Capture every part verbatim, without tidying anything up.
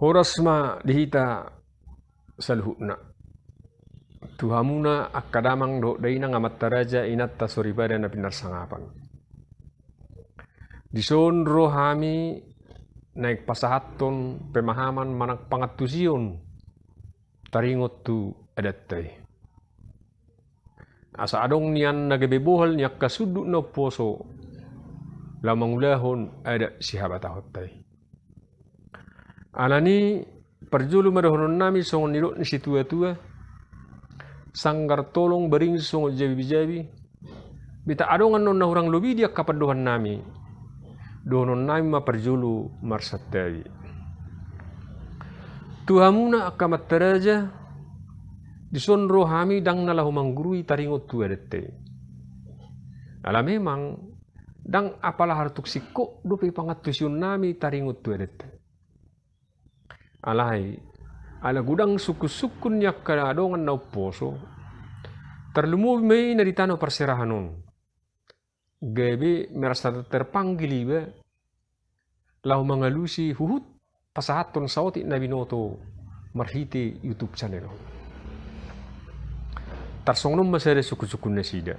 Horas ma di hita saluhutna. Tu hamuna angka damang dohot dainang, amanta raja, inanta soripada na pinarsangapan. Dison ro hami naeng pasahathon pemahaman manang pangantusion taringot tu adatta i. Asa adong nian na gabe bohal ni angka sundut na umposo laho mangulahon adat sihabatahonta i. Alani, parjolo ma dohononnami songon nidok ni situatua: Sanggar tolong, baring songon jabijabi. Beta adong annon na hurang lobi di angka pandohannami, dohononnami ma parjolo marsantabi. Tu hamuna angka amanta raja, dison ro hami ndang na laho manggurui taringot tu adatta i. Ala memang ndang apala haru tung singkop dope pangantusionnami taringot tu adatta i. Alai, ala godang sungkunsungkun ni angka dongan na umposo, tarlumobi ma i na di tano parserahan on, gabe merasa terpanggil iba laho mangalusi huhut pasahathon saotik na binoto marhite YouTube channel on. Tarsongon on ma sada sungkunsungkun nasida: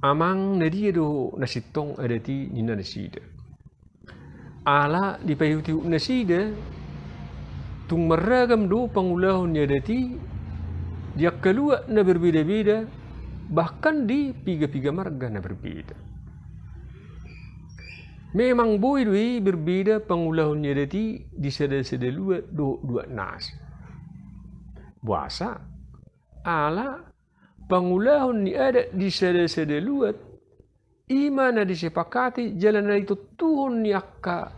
Amang, na dia do na sintong adat i, ninna nasida. Ala dipaihutihut nasida, tung marragam do pangulahon ni adat i di angka luat na berbedabeda, bahkan di pigapiga marga na berbeda. Memang boi do i berbeda pangulahon ni adat i di sadasada luat dohot luat na asing. Boasa? Ala pangulahon ni adat di sadasada luat, i ma na disepakati jala na ditontuhon ni angka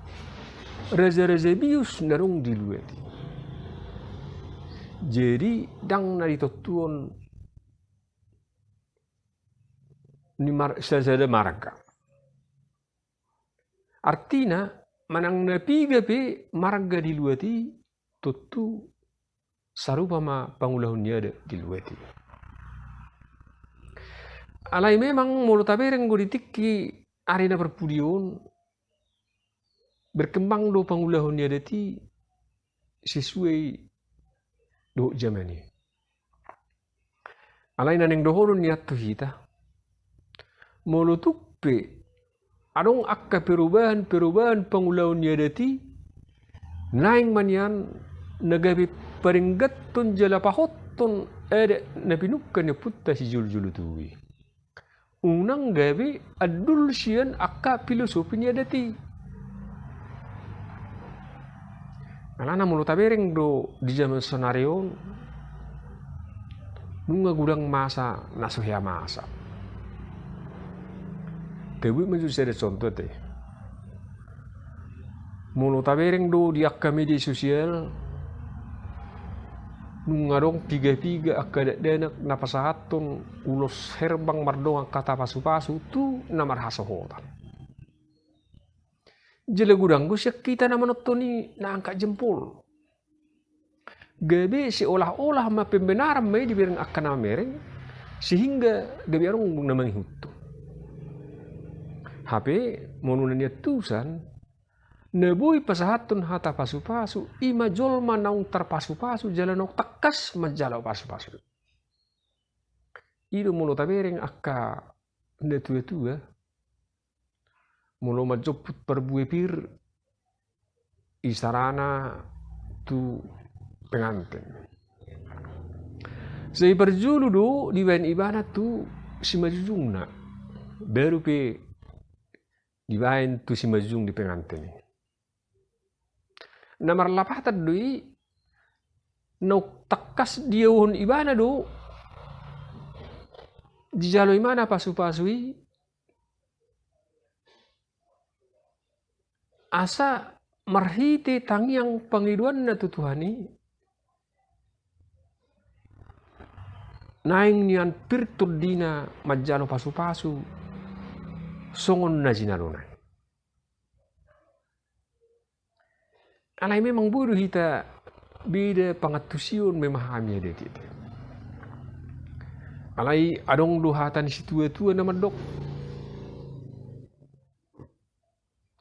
rajaraja bius na adong di luat i. Jadi, ndang na ditontuhon ni mar-, sasada marga. Artina, manang na piga pe marga di luat i, tontu sarupa ma pangulahon ni adat di luat i. Alai memang molo tabereng do di tingki ari na parpudi on, berkembang do pangulahon ni adat i sesuai dohot jaman i. Alai na naeng dohonon nian tu hita, molo tung pe adong angka perubahan-perubahan pangulahon ni adat i, naeng ma nian na gabe parengganton jala pahothon adat na pinungka ni ompunta sijolojolo tubu i. Unang gabe andul sian angka filosofi ni adat i. Alana molo tabereng do di jaman sonari on, nunga godang masa na so hea masa. Tabuat ma jolo sada contoh te. Molo tabereng do di angka media sosial, nunga adong piga-piga angka dakdanak na pasahathon ulos herbang mardongan hata pasupasu tu na marhasohotan. Jala godang do sian hita na manonton i na angkat jempol. Gabe seolah-olah ma pembenaran ma i dibereng angka na mamereng, sehingga gabe adong na mangihuthon. Hape molo na niantusan, na boi pasahathon hata pasupasu, i ma jolma naung tarpasupasu jala naung tangkas manjalo pasupasu. I do molo tabereng angka na tua-tua, molo manjomput parbue pir, isarana tu penganten. Sai parjolo do dibaen ibana tu simanjujungna, baru pe dibaen tu simanjujung ni penganten i. Na marlapatan do i, naung tangkas diaohon ibana do, dijalo ibana pasupasu i, asa marhite tangiang pangidoanna tu Tuhan i, naeng nian pir tondina manjalo pasupasu songon na jinalona i. Alai memang boi do hita beda pangantusion memahami adat i. Alai adong do hata ni situa-tua na mandok: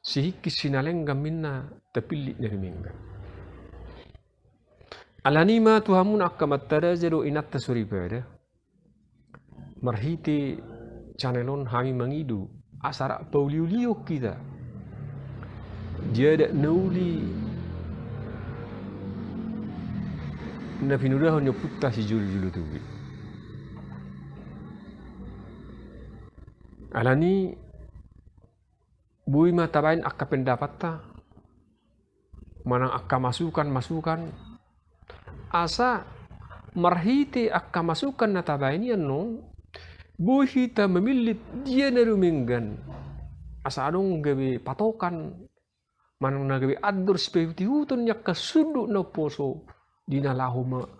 Sihingkis sinalenggan ninna, tapillit na dumenggan. Alani ma tu hamuna angka amanta raja dohot inanta soripada, marhite channel on hami mangido asa rap pauliulion hita di adat na uli na pinodahon ni ompunta sijolojolo tubu i. Alani boi ma tabaen angka pendapatta manang angka masukan-masukan, asa marhite angka masukan na tabaen i annon boi hita mamillit dia na dumenggan, asa adong gabe patokan manang na gabe andor sipaihut-ihuton ni angka sundut na umposo di na laho ma-,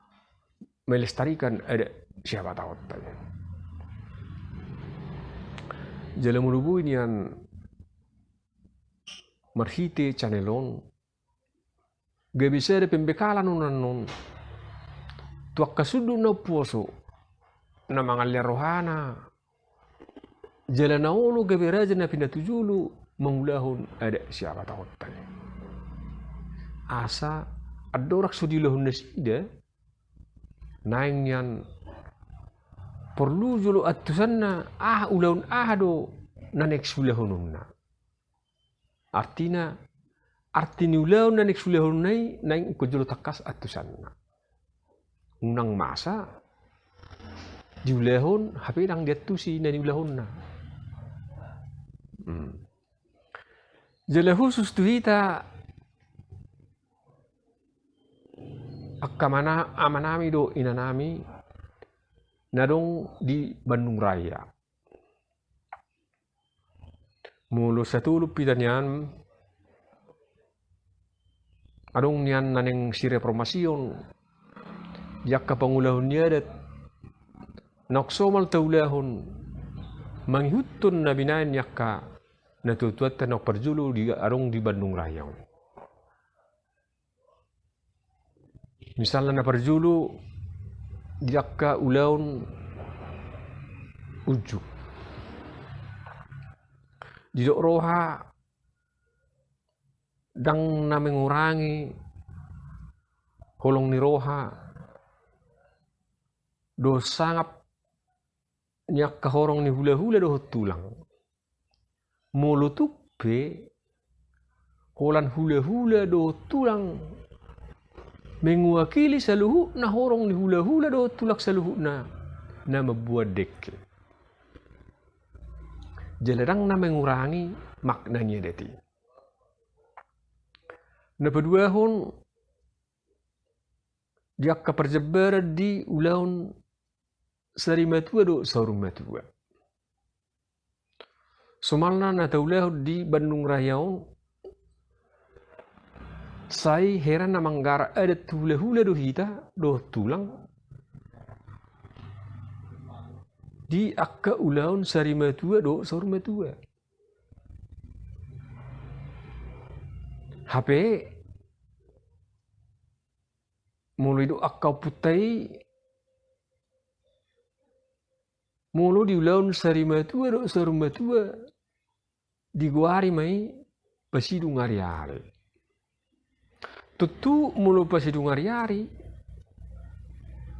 melestarikan adat sihabatahonta i. Jala molo boi nian marhite channel on gabe sada pembekalan on annon tu angka sundut na umposo na mangallean rohana jala na olo gabe raja na pinatujolo mangulahon adat sihabatahonta i. Asa andorang so diulahon nasida, naeng nian porlu jolo antusanna, aha, ulaon aha do na naeng siulahononna. Artina, arti ni ulaon na naeng siulahononna i naeng ingkon jolo tangkas antusanna. Unang masa diulahon hape ndang diantusi na niulahonna. Hmm. Jala khusus tu hita angka amana-, amanami dohot inanami na adong di Bandung Raya. Molo satolop hita nian, adong nian na naeng sireformasion di angka pangulahon ni adat naung somal taulahon mangihuthon na binaen ni angka natuatuanta naung parjolo di, adong di Bandung Raya on. Misalna na parjolo di angka ulaon unjuk. Didok roha ndang na mengurangi holong ni roha dohot sangap ni angka horong ni hulahula dohot tulang. Molo tung pe holan hulahula dohot tulang mewakili saluhutna horong ni hulahula dohot tulang saluhutna na mamboan dengke. Jala ndang na mengurangi makna ni adat i. Na paduahon di angka parjambaran di ulaon sarimatua dohot saurmatua. Somalna na taulahon di Bandung Raya on, sai hera na manggarar adat tu hulahula do hita dohot tulang di angka ulaon sarimatua dohot saurmatua. Hape molo didok angka ompunta i, molo di ulaon sarimatua dohot saurmatua digoari ma i pasidung ariari. Tontu molo pasidung ariari,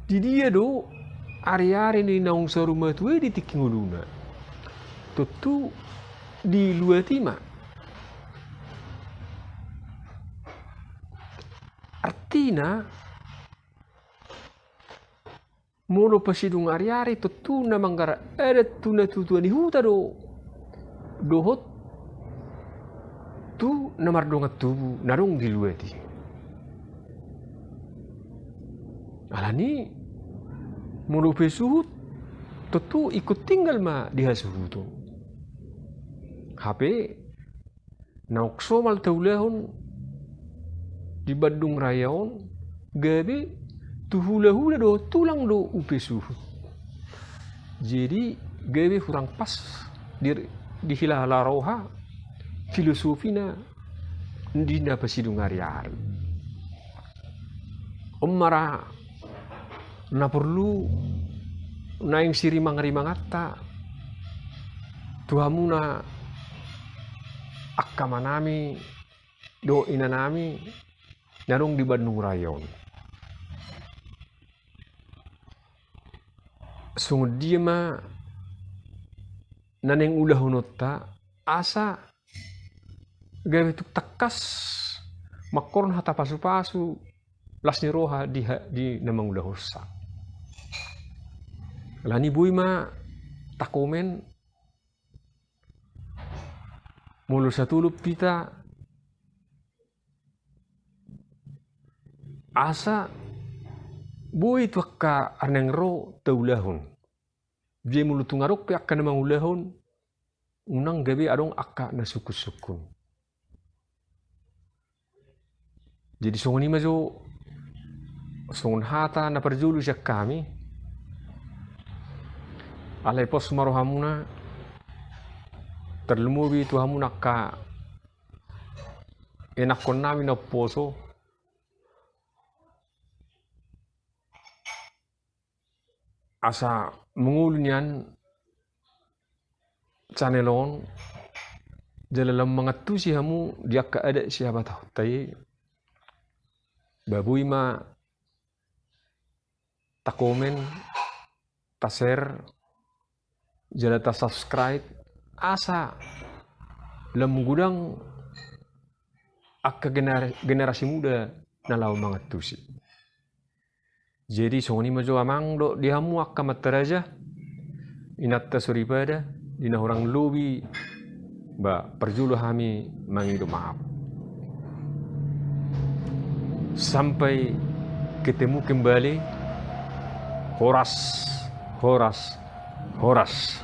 di dia do ariari ni naung saurmatua i di tingki ngoluna? Tontu di luat i ma. Artina, molo pasidung ariari tontu na manggarar adat tu natuatua ni huta do, dohot tu na mardongan tubu na adong di luat i. Alani molo pe suhut, tontu ingkon tinggal ma di hasuhuton. Hape naung somal taulahon di Bandung Raya on gabe tu hulahula dohot tulang do upa suhut. Jadi gabe hurang pas di, di hilala roha filosofina di na pasidung ariari. On ma ra na porlu naeng sirimangarimanganta tu hamuna angka amanami dohot inanami na adong di Bandung Raya on. songon dia ma na naeng ulahononta, asa gabe tung tangkas mangkorhon hata pasupasu, las ni roha di, di na mangulahonsa. Alani boi ma takomen, molo satolop hita, asa boi tu angka na naeng ro taulahon. Jadi molo tung adong pe angka na mangulahon, unang gabe adong angka na sungkunsungkun. Jadi songon i ma jo, songon hata na parjolo sian hami. Alai pos ma rohamuna, tarlumobi tu hamu angka ianakhonnami na umposo, asa mangolu nian channel on, jala lam mangantusi hamu di angka adat sihabatahonta i. Ba boi ma takomen, tashare, jala tasubscribe, asa lam godang angka gener-, generasi muda na laho mangantusi. Jadi songon i ma jo amang dohot di hamu angka amanta raja, inanta soripada, di na hurang lobi, ba parjolo hami mangido maaf. Sampai ketemu kembali. Horas, horas, horas.